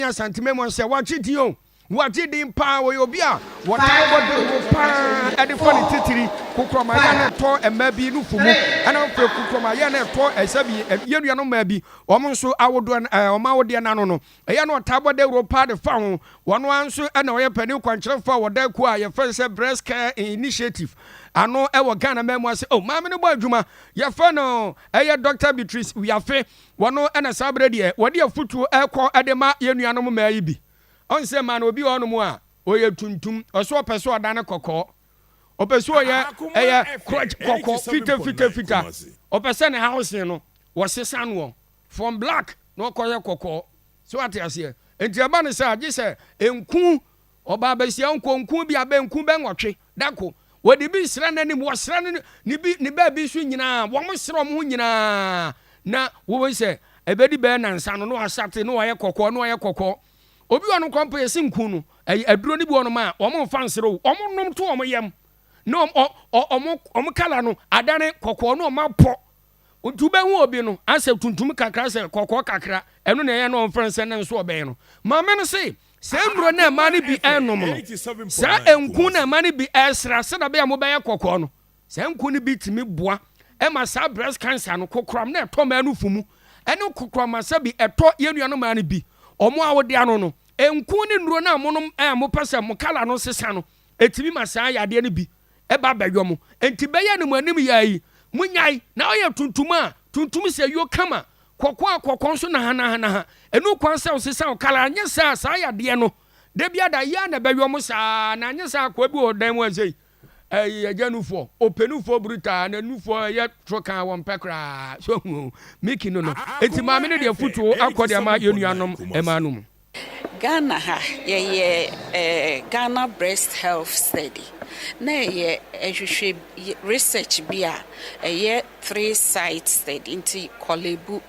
Asantema mu sɛ wagye din o, wagye din paa. Wɔyɛ obi a wɔtaa bɔ dawuro paa de fa ne titiri kokorɔmayɛ na ɛtɔ mmaa bi nufu mu, ɛna afei kokorɔmayɛ na ɛtɔ ɛsɛ bi yɛn nuanom mmaa bi wɔn nso awodoɔ wɔn awodeɛ n'ano no, ɛyɛ na ɔtaa bɔ dawuro paa de fa ho. Wɔn ara nso ɛna ɔyɛ panin kwankyerɛfoɔ a wɔda kuo a yɛfrɛ no sɛ Breast Care Initiative ano ɛwɔ Ghana man mu ase. O, maame no bɔ adwuma, yɛfrɛ no ɛyɛ Dr. Beatrice Wiafe. Wɔno na saa berɛ deɛ wɔde afutuo rekɔ de ma yɛn nuanom mmaa yi bi. Ɔn sɛ mmaa no, obi wɔ hɔnom a, ɔyɛ tuntum, ɔso ɔpɛ sɛ ɔdane kɔkɔɔ. Ɔpɛ sɛ ɔyɛ ɛyɛ korɔgye kɔkɔɔ, fita fita fita. Ɔpɛ sɛ ne housing no, wɔsesa noɔ from black na ɔkɔyɛ kɔkɔɔ. So wate aseɛ? Nti ɛba no saa, gye sɛ nku. Ɔbaa basia nkonku bi abɛnku bɛnwɔtwe da ko. Wɔde bi sra n'anim, wɔsra ne ne bi ne baabi nso nyinaa, wɔsra wɔn ho nyinaa. Na wobɛhu sɛ ɛbɛdi bɛyɛ nnansa no, na wasate, na wayɛ kɔkɔɔ, na wayɛ kɔkɔɔ. Obi wɔ no koraa mpo yɛse nku no, ɛyɛ aduro no bi wɔ nom a, wɔmfa nsra o, wɔnom to wɔn yam, na wɔn wɔn wɔn kala no adane kɔkɔɔ na wɔapɔ. Nti wobɛhu obi no, asɛ tuntum kakra, asɛ kɔkɔɔ kakra, ɛno na ɛyɛ na wɔmfrɛ no sɛ ne nso ɔbɛn no. Maame no se, Saa nnuro no a mmaa no bi renom no, saa nku no a mmaa no bi resra sɛdeɛ ɛbɛyɛ a mobɛyɛ kɔkɔɔ no, saa nku no bi tumi boa ma saa breast cancer no, kokoram no a ɛtɔ mmaa nufu mu, ne kokoram a sɛbi ɛtɔ yɛn nuanom mmaa no bi, wɔn a wɔde ano no, nku ne nnuro no a monom a mopɛ sɛ mo kala no sesa no, ɛtumi ma saa yadeɛ no bi ba bɛyɔ mo. Enti bɛyɛ no mo anim yɛ yi, monyae. Na ɔyɛ tuntum a, tuntum sɛ yio kama, kɔkɔɔ a kɔkɔɔ nso nahanahanaha. Ɛnu kwan sɛ ɔsesa wo kala, anyɛ saa a saa yadeɛ no, da biara da, yɛ a na ɛbɛyɔ mo saa, na anyɛ saa akoa bi wɔ dan mu a sei, ɛyi agya nufoɔ, ɔpɛ nufoɔ brutaa, na nufoɔ ɛyɛ toro kan wɔmpɛ koraa, so ahu o, Mickey no no. Enti maame no deɛ afutuo akɔ de ama yɛn nuanom mmaa no mu. Ghana ha, yɛyɛ Ghana Breast Health Study. Na ɛyɛ nhwehwɛ research bi a ɛyɛ three site study nti Korle Bu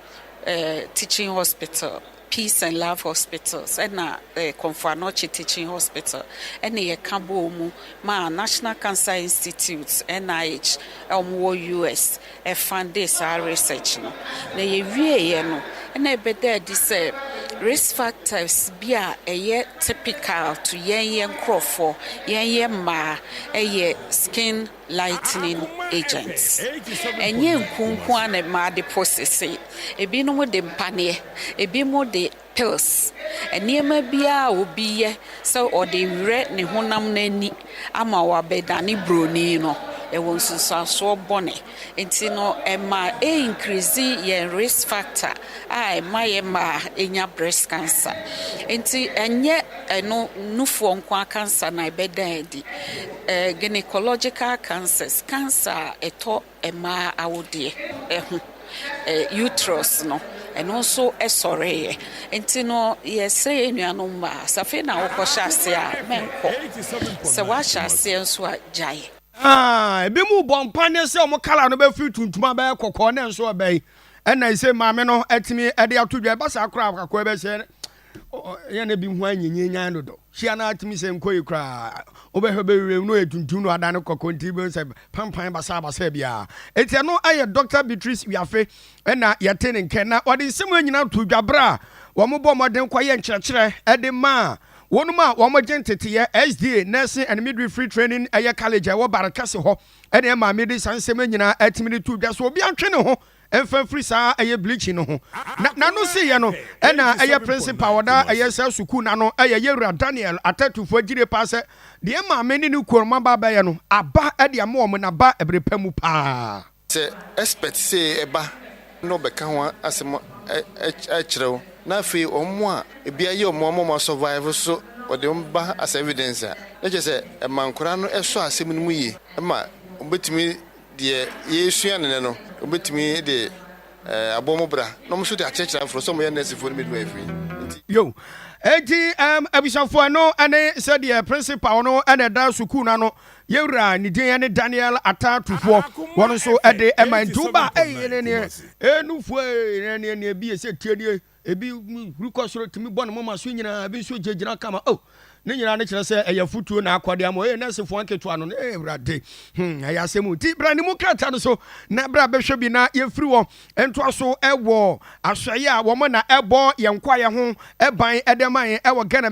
Teaching Hospital, Peace and Love Hospitals ɛna Komfo Anokye Teaching Hospital ɛna yɛka bɔɔ mu maa National Cancer Institute, NIH, a wɔwɔ US fundee saa research no. Na yɛwieeɛ no, na ɛbɛda adi sɛ risk factors bi a ɛyɛ typical to yɛn yɛn nkurɔfoɔ, yɛn yɛn mmaa, ɛyɛ skin lightening agents. Ɛnyɛ nku nko ara na mmaa de process. Ebinom de mpaneɛ, ebinom de pills. Nneɛma biara a obi yɛ sɛ ɔde werɛ ne honam no ani ama wabɛdane buroni no, ɛwɔ nsunsuansoɔ bɔne. Nti no, ɛma ɛ-increase yɛn risk factor a ɛma yɛn mmaa nya breast cancer. Nti ɛnyɛ ɛno nufoɔ nko ara cancer na ɛbɛda adi. Gynecological cancers, cancer a ɛtɔ mmaa awodeɛ ho, uterus no, ɛno nso sɔreeɛ. Nti no, yɛsrɛ yɛn nuanom mmaa, sɛ afei na wokɔhyɛ aseɛ a, mɛnkɔ. Sɛ woahyɛ aseɛ nso a, gyae. Ah, ebinom bɔ mpaneɛ sɛ wɔn kala no bɛfiri tuntum abɛyɛ kɔkɔɔ na nso ɛbɛn ɛna ɛsɛ maame no atumi ɛde ato dwa. Ɛba saa koraa akɔkɔɔ ɛbɛhyɛ yɛn na ebi ho anyinyin dodo hyia na atumi sɛ nkɔ yi koraa wobɛhwɛ bɛwie no yɛ tuntum no adane kɔkɔɔ, nti bɛhu sɛ pampan basaa basaa biara. Enti ɛno ayɛ Dr. Beatrice Wiafe ɛna yɛte ne nkɛn na wɔde nsɛm nyinaa to dwa berɛ a wɔn bɔ mmɔden kɔyɛ nkyerɛkyerɛ ɛde maa wɔnom a wɔn gye nteteyɛ SDA Nursing and Midwifery Training ɛyɛ college a ɛwɔ Barekɛse hɔ. Ɛna ɛma de saa nsɛm nyinaa atumi de to dwa so obi antwe ne ho mfa mfiri saa ɛyɛ bleaching no ho. Na n'ano siiɛ no, ɛna ɛyɛ principal ɔda ɛyɛ saa sukuu n'ano, ɛyɛ Yɛwura Daniel Atatufoɔ agyire paa sɛ deɛ maame ne ne kuo no aba abɛyɛ no aba de ama wɔn na aba ɛbere pa mu paa. Sɛ expert sei ba na ɔbɛka ho asɛm kyerɛ wo na afei wɔn a ebi ayɛ wɔn ama wɔn asurvive nso wɔde wɔn ba as evidence a, na kyerɛ sɛ ɛma nkwadaa no sɔ asɛm no mu yie ma wɔbɛtumi deɛ yɛresua no nnɛ no, wɔbɛtumi de abɔ wɔn bra na wɔn nso de akyerɛkyerɛ afoforɔ sɛ wɔyɛ nɛɛsefoɔ ne midwifery nti. Yo, enti abusuafoɔ, ɛno ne sɛdeɛ principal no na ɛda sukuu no ano. Yɛwura ne din ne Daniel Atta Tufoɔ, wɔn nso de ɛma nti woba ɛyi ne neɛ ɛnufoɔ ne neɛ neɛ bi ɛsɛ tie nie. Ebi huri kɔ soro tumi bɔ ne moma so nyinaa, ebi nso gyinagyina kama. Oh, ne nyinaa no kyerɛ sɛ ɛyɛ afutuo na akɔde ama. Ɛyɛ nɛɛsefoɔ nketewa no, ee Awurade, ɛyɛ asɛm. Nti bra ne mu krataa no so na bra bɛhwɛ bi na yɛmfiri hɔ ntoa so ɛwɔ asɔeɛ a wɔn na ɛbɔ yɛn kwaeɛ ho ban ɛde ma yɛn ɛwɔ Ghana.